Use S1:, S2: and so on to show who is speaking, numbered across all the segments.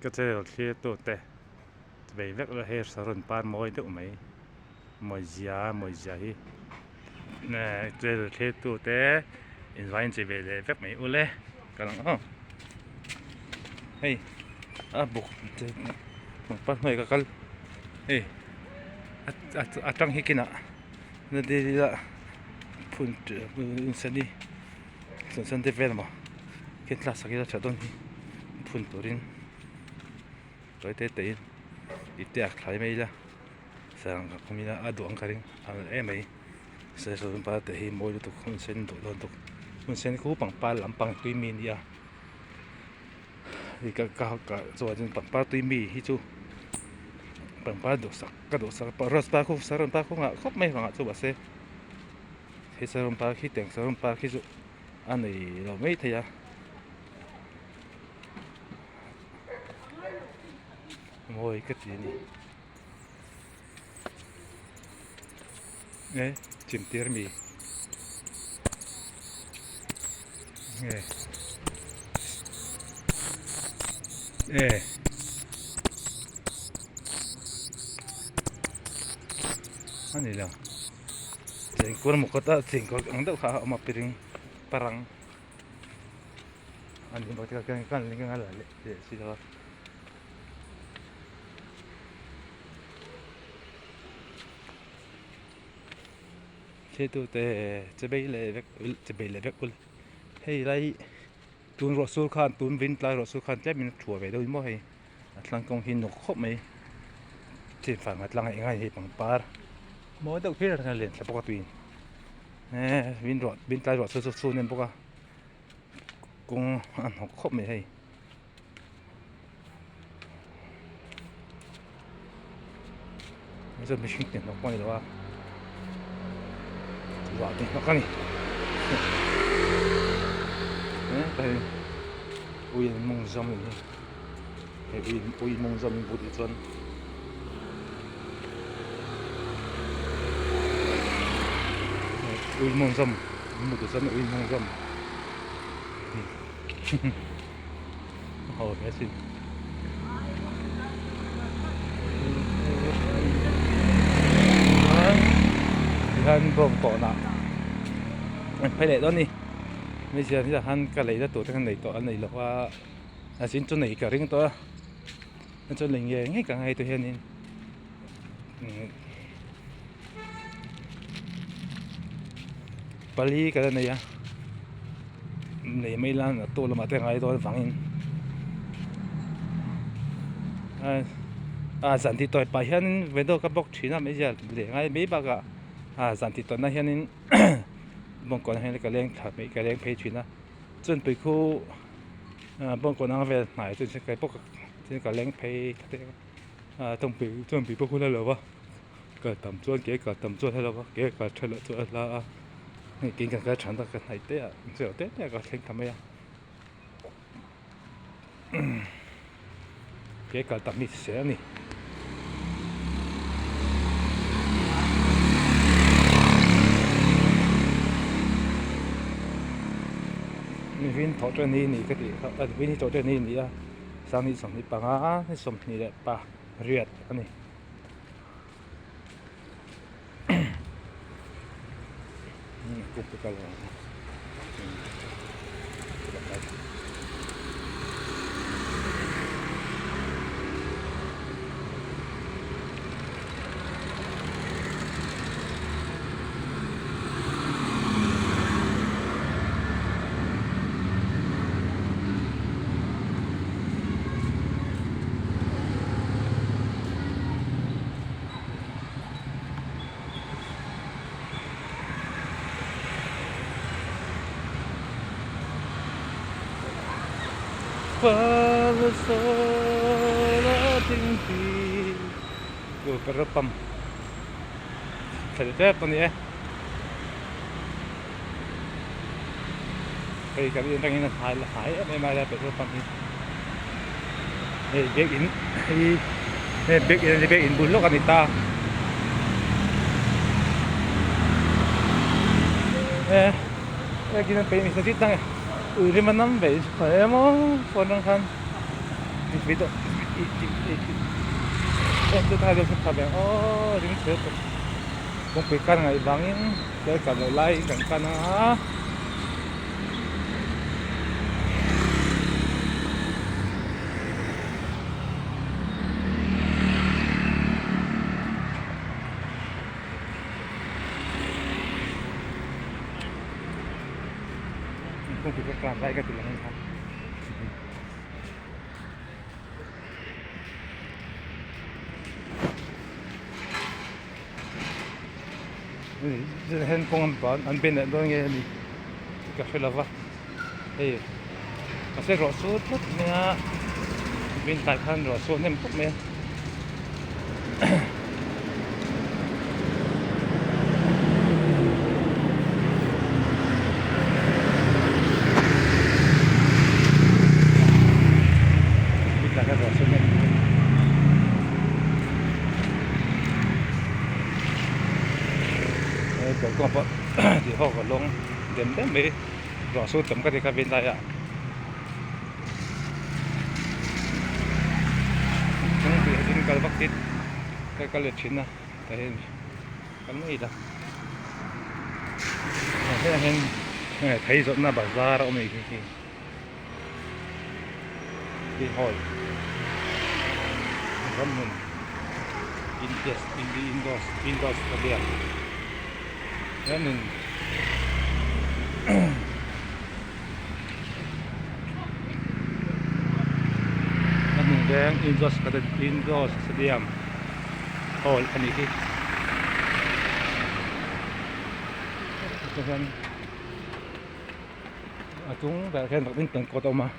S1: Ka channel thlir tu te vei vek la hei saron par mawi deuh mai mawi zia mawi zia hi channel thlir tu te invai in che ve leh vek mai ule ka lang aw hei a buk pangpar hnuai ka kal hei a tang hi kinah nadi ah phun seni sawn te vel maw khian class sak ila tha dawn hi phun turin tawi te te in ipte ak thlai mai ila sarang ka khum ila a duh ang ka ring a nalh em mai sawn pa te hi mawi lutuk hun sen duh dawn lutuk hun sen khu pangpar lampang tui mi a nia chuan pangpar tui mi hi chu pangpar duhsak ka duhsak rose par khu saron par khu nghah khawp mai vangah chu mahse he saron par khi tiang saron par khi chu a nei lo mai thei a mawi ka ti a ni e chim tir mi nge e. A ni lo chengkawl maw kawt a chengkawl ang deuh kha a awm a piring parang a ni bawk a kan la leh leh si lo a. Thiltute chebei leh vek chebei leh vek ul hei lai tun ruah sur khan tun vin tlai ruah sur khan tlem in a thuah ve deuh maw hei a thlang kawng hi nawk khawp mai chin fang a tlang a eng a hei pangpar mawi deuh hlir a lian thla bawk a tuiin eee vin ruah vin tlai ruah sur chu chhun em bawk a kawng a hnawk khawp mai hei. Chuan mihring te hnawk pawh a ni lo a vah te hnawk a ni ui an mawng zawm a ni hei ui ui mawng zawm in but hi chuan ui mawng zawm an hmu tur chuan ui mawng zawm. Ho hle sin. Tihian bawng tawnah an phei leh dawn a ni. Hmeichhia hi khan ka lei na tur te khan nei tawh a nei lo a, a zin chu nei ka ring tawh a, chuan lei ngei ngei ka ngai te hianin Pali ka la nei a nei mai la a tawh lamah te ngai dawn avangin a zan tih tawih pah hianin window ka bawk thin a meizial leh ngai mai bakah a zan tih tawihna hianin bawngkawnah hian ka leng thla ka leng phei thin a chuan tui khu bawngkawn ang vel hnai chu ka leng phei tawngpui tawngpui pawh hun a lo va kal tam chuan ke kal tam chuan a lo va ke kal tha loh chuan a hla a hei tin kan kal than a ka hnaih te ah cheu te te ah ka thleng ta mai a ke kal tam hi hrisel a ni. Vin thawh ṭan hi ni ka tih kha vin hi thawh ṭan hi ni a. Sanghnih 25 ni 28 a ni. Tep a ni e hei kan in atangin a hnai la hnai em em a helai petrol pump hi hei biakin hi hei biakin a ni biakin bul lawk a ni ta e biakin an peih mi chi tang e ui rim a nam ve emaw phone atang khan video. aw ring chhe tawp kawngpui kan ngaih vangin tel kal loh laiin kan kan a. Kawngpui ka kan lai ka ti lang kha. Hen kawng an ban an ben leh dawn nge a ni ka hre lova hei mahse ruah sur tlat mai a vin tlai khan ruah sur hnem khawp mai a. Kalkawng pawh tih ho ka lawng dem dem mai ruah sur tam ka ti kha vin lai ah kawngpui ah chuan kal vak hi ka kal leh thin a tah hian kal mai ila hetah hian phei zawrhna bazar a awm a nih hi. Hi hall ramhmun indoor indoor stadium hianin ramhmun veng indoor indoor stadium hall a nih hi tichuan. A chung berah khian badminton court a awm a.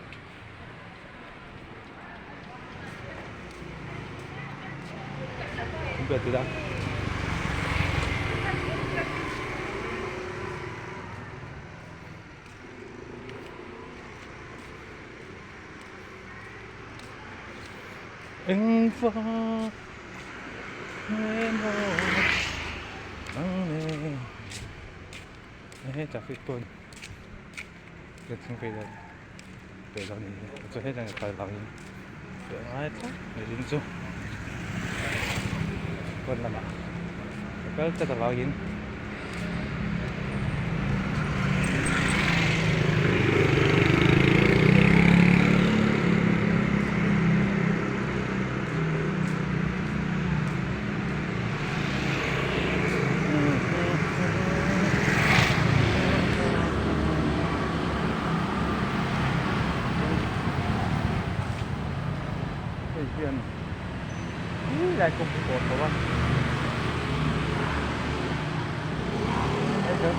S1: Eng vang nge maw nang nen. He traffic pawn ka thleng phei dawn phei dawn a ni chuan hetah kal vangin tih a ngai tlat mai ding chu pawn lamah ka kal tlat avangin. Hei hian ih lai kawng hi a tawh a hei hian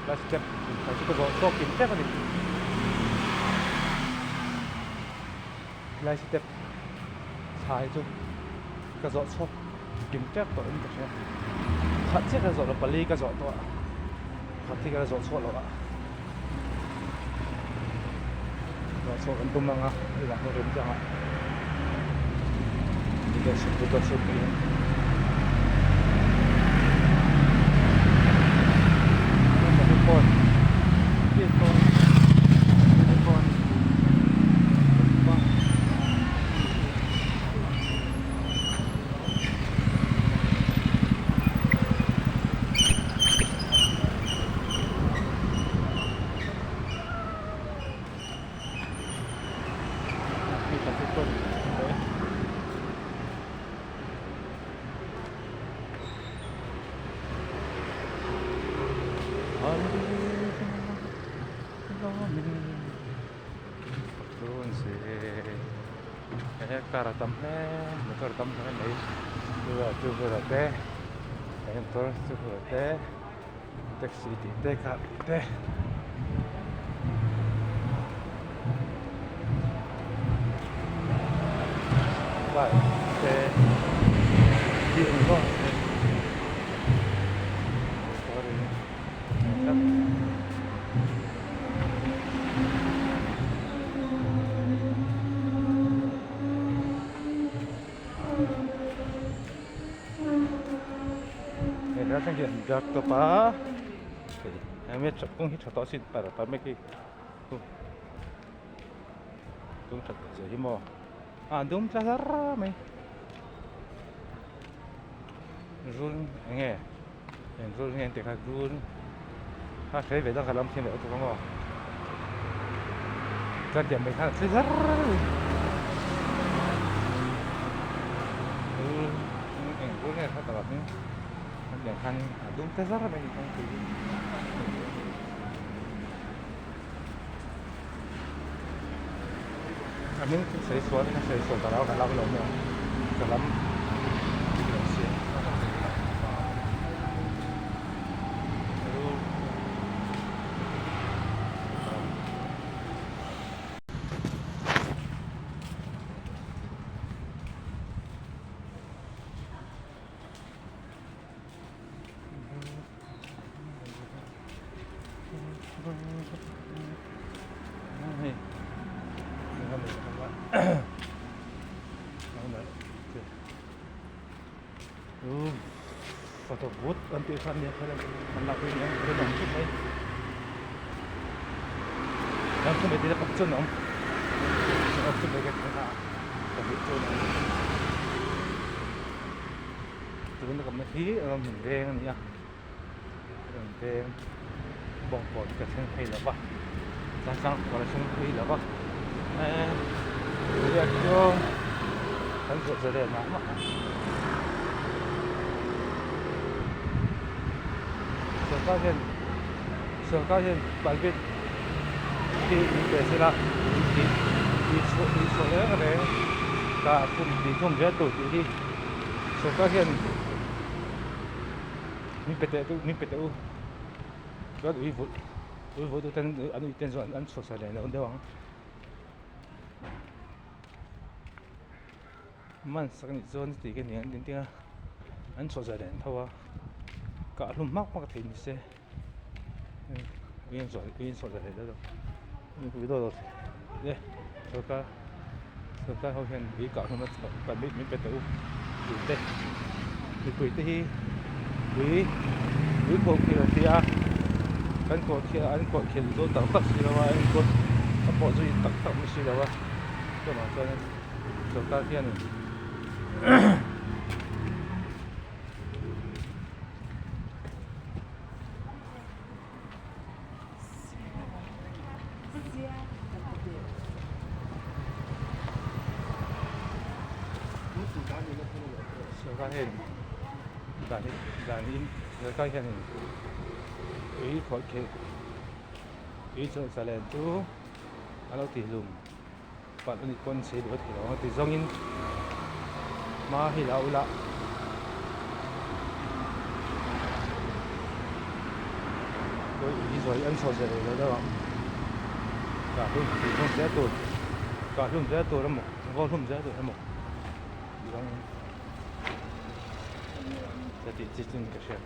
S1: lai step chu ka zawh chhuak kim tep a ni lai step chhai chu ka zawh chhuak kim tep tawh in ka hria khat chiah ka zawh loh pali ka zawh tawh a khat hi ka la zawh chhuah loh a zawh chhuah kan tum ang a hei lah pawh rem chiang a Car a tam hle motor a tam hle mai two wheeler te motor two wheeler te taxi tih te car tih te. Bike te tih ang zawng te motor in tlat. Hei helai thleng hi an biak tawp a. Enge kawng hi tha tawh asin par par mai khi kawng that tawh zia hi maw a dum tla hlar mai rul enge eng rul nge an tih kha rul a hrei ve dang kha lam thiam leh lutuk a maw chuan tiang mai khan a tli hlar rul eng rul nge kha tak ah hming. Hetiang khan a dum te zar mai kawngpui hi. A hming chu sawi sual ka sawi sual ta lo ka lam lo mai ang ka lam dik lo sia. Photo booth an tih kha ania kha an lak hi ania rinawm khawp mai an khawp mai tih pakhat chuan a awm awm chu mai pahnih chuan a awm. Tuna ka hi rawn veng a ni a rawn veng bawngkawn ka thleng phei lo va changchang pawh ka thleng phei lo va eee riak chu kan zawh zalen mah mah a sorkar hian sorkar hian private hi min pe sela tih tih chhuah reng reng ka kum tih thum zel tur tih hi. Sorkar hian min pe teh min pe teh u chuan ui vulh ui vulh duh ten an ui ten chuan an chhuah sa leh lo deuh ang man sak anih chuan chuti ka ni ang engtin a an chhuah sa leh tho a kah hlum hmak hmak thei ni se ui an chhuah ui an chhuah sa leh deuh a sorkar. Sorkar ho hian ui kah hlawm a permit min pe teh u tih te mipui te hi ui ui kawh khel an ti a kan kawh khel an kawh khel zo tak tak si lo a an enkawl a pawh zui tak tak mai si lo a chuvang chuan sorkar hianin Sorkar hian dan hi dan hi sorkar hianin ui khawih theih ui chawlh zalen chu a lo tihlum palh a nih pawn chhe duh a thei lo ang a ti zawngin hma hi la ula ui zawi an chho zel lo deuh ang kah hlum tih hlum zel tur kah hlum zel tur emaw vaw hlum zel tur emaw ti zawngin ka tih chi chu ka hria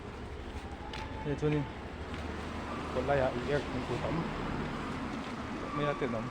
S1: hei chuanin kawt laiah ui ek hmuh tur tam mai a tenawm.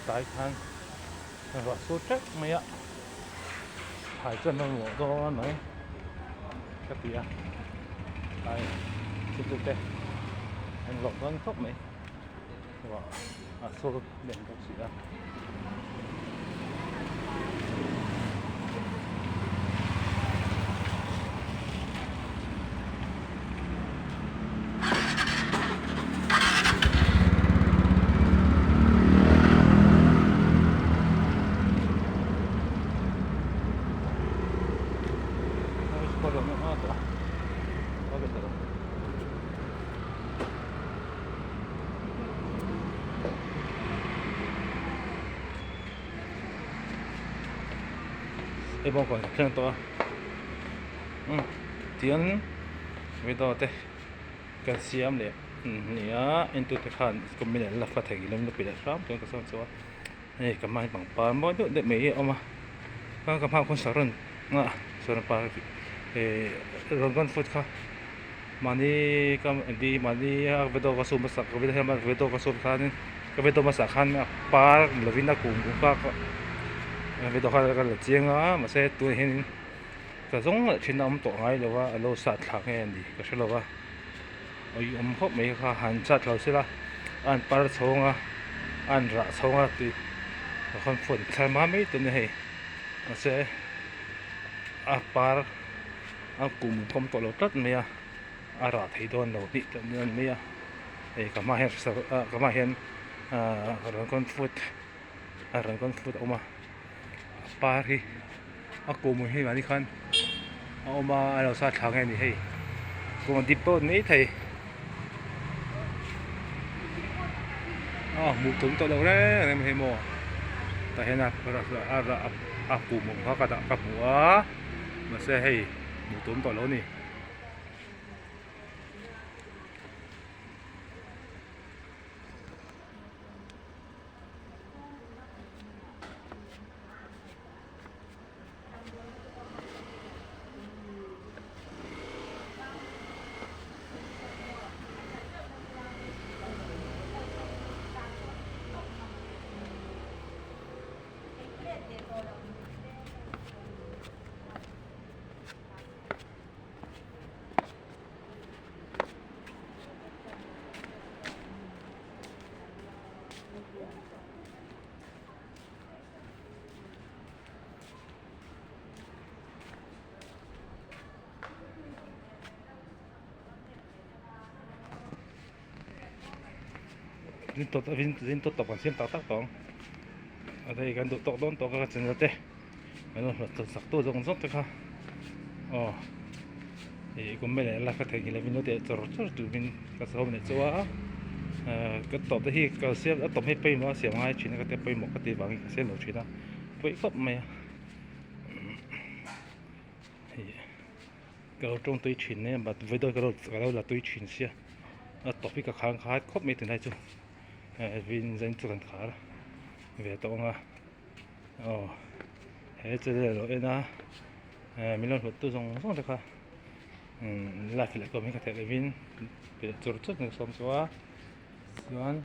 S1: Tlai khan ruah sur teuh mai a thlai chuan a mamawh dawn mai ka ti a tlai thil te an lawm dawn khawp mai ruah a sur lian bawk si a. Hei bawngkawn ka thleng tawh a umm tiang video te kan siam leh. Nia entute khan comment an la fa thei ngei lo leh hram chuan ka sawn chu a hei ka hma hi pangpar mawi deuh deuh mai hi a awm a ka hmaah khawn saron ah saron par eh dragon fruit kha mahni ka engti mahni a video ka sum hmasak video ka sum khanin ka video hmasak khan a par ni lovin a kum kha video kha ka la chiang a mahse tunah hianin ka zawng leh thin a awm tawh ngai lo a a lo sat thlak nge a ni ka hre lo va. Ui awm khawp mai kha han chat lo sela a han par chhawng a a han rah chhawng a tih a khawn phone thar hma mai tur a ni hei mahse a par a kum kawm tawh lo tlat mai a a rah thei dawn lo hnih tlat dawn mai a hei ka hmaah hian ka hmaah hian ahh dragon fruit a dragon fruit a awm a a par hi a kum hi mahni khan a awm a a lo sa thla nge ni hei kum a dip pawh a ni maithei a hmuh tum tawh loh reng reng hei maw tah hian a a kum awm kha ka dah ka hmu a mahse hei hmuh tum tawh loh a ni. Zin tawt tawp kan siam tak tak tawh ang a hei kan duh tawk dawn tawh ka channel te kan lo hlawh sak tu zawng zawng te kha aw ih comment leh like ka theihnghilh lovin lo teh chawr chawr turin ka sawm leh chu a ka tawp te hi ka siam a tawp hi pawimawh a siam ngai thin a ka tia pawimawh ka tih vangin ka siam lo thin a pawi khawp mai a hei ka lo tawng tui thin e but video ka lo la tui thin sia a tawp hi ka khang khat khawp mai tunlai chu vin zain chu kan khar ve tawh ang a aw he channel lo en a min lo hlawt tu zawng zawng te kha like leh comment ka theih lovin pe chur chur ka sawm chu a chuan.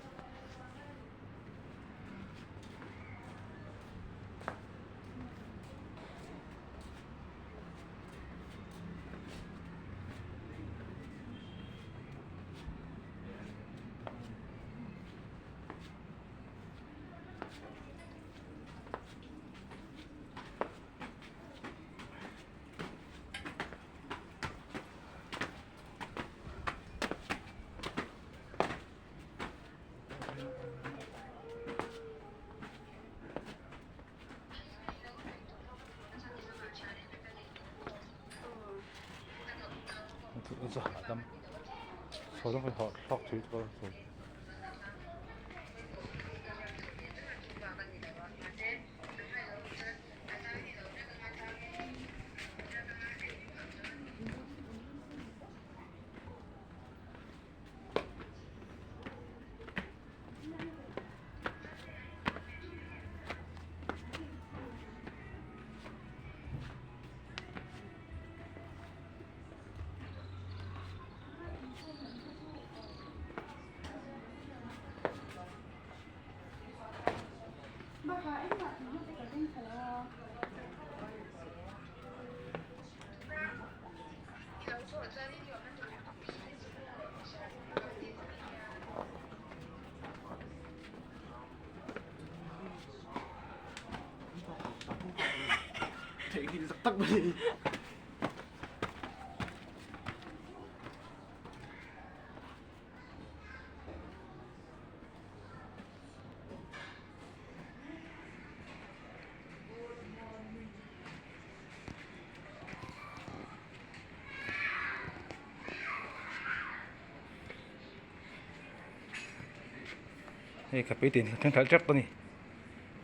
S1: Hei ka puitlin thenkhat tep a ni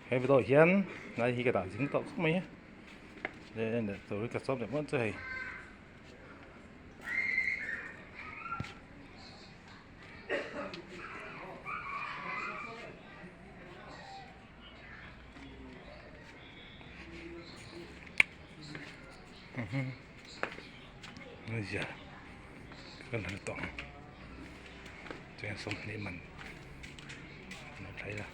S1: he video ah hian lai hi ka dah zing tawh khawp mai a leh tur hi ka chawm leh hman chu hei. Zia ka la tawh ang chuan 20 man an lo thlai a.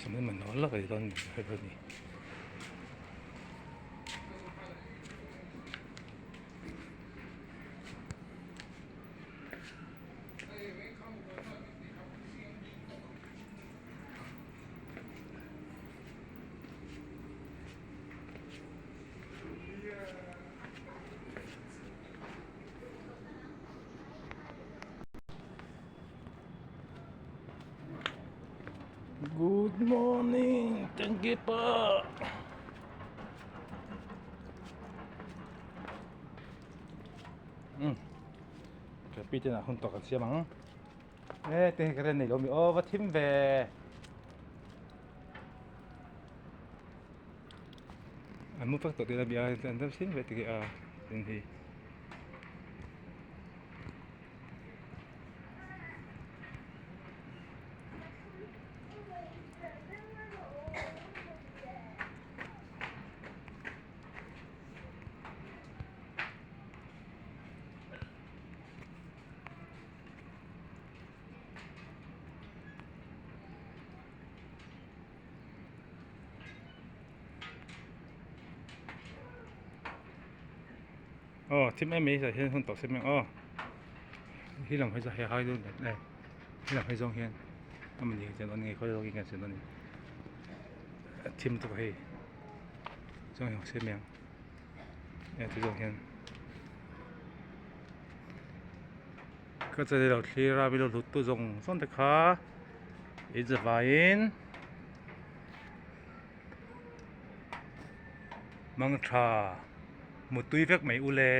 S1: 20 man lo la kai dawn ni. Good morning, thank you pa. Ka pi ten ah hun tawk an siam ang. E te hi ka ren nei lo mi aw va thim ve. An mu vek tawh tih a bia an dam thim ve ti khi a tin hi. Aw thim em mai tah hian hun tawh se mai aw hi lam hawi zawng hi he lam hawi zawng hian a mawni ang chuan khawi zawk in kan sawi dawn a ni a thim tawk a hei chuan hei se mai ang e ti zawng hian. Ka channel lo thlir a milo hlut tu zawng zawng te kha in zavaiin mangtha mutui vek mai ule.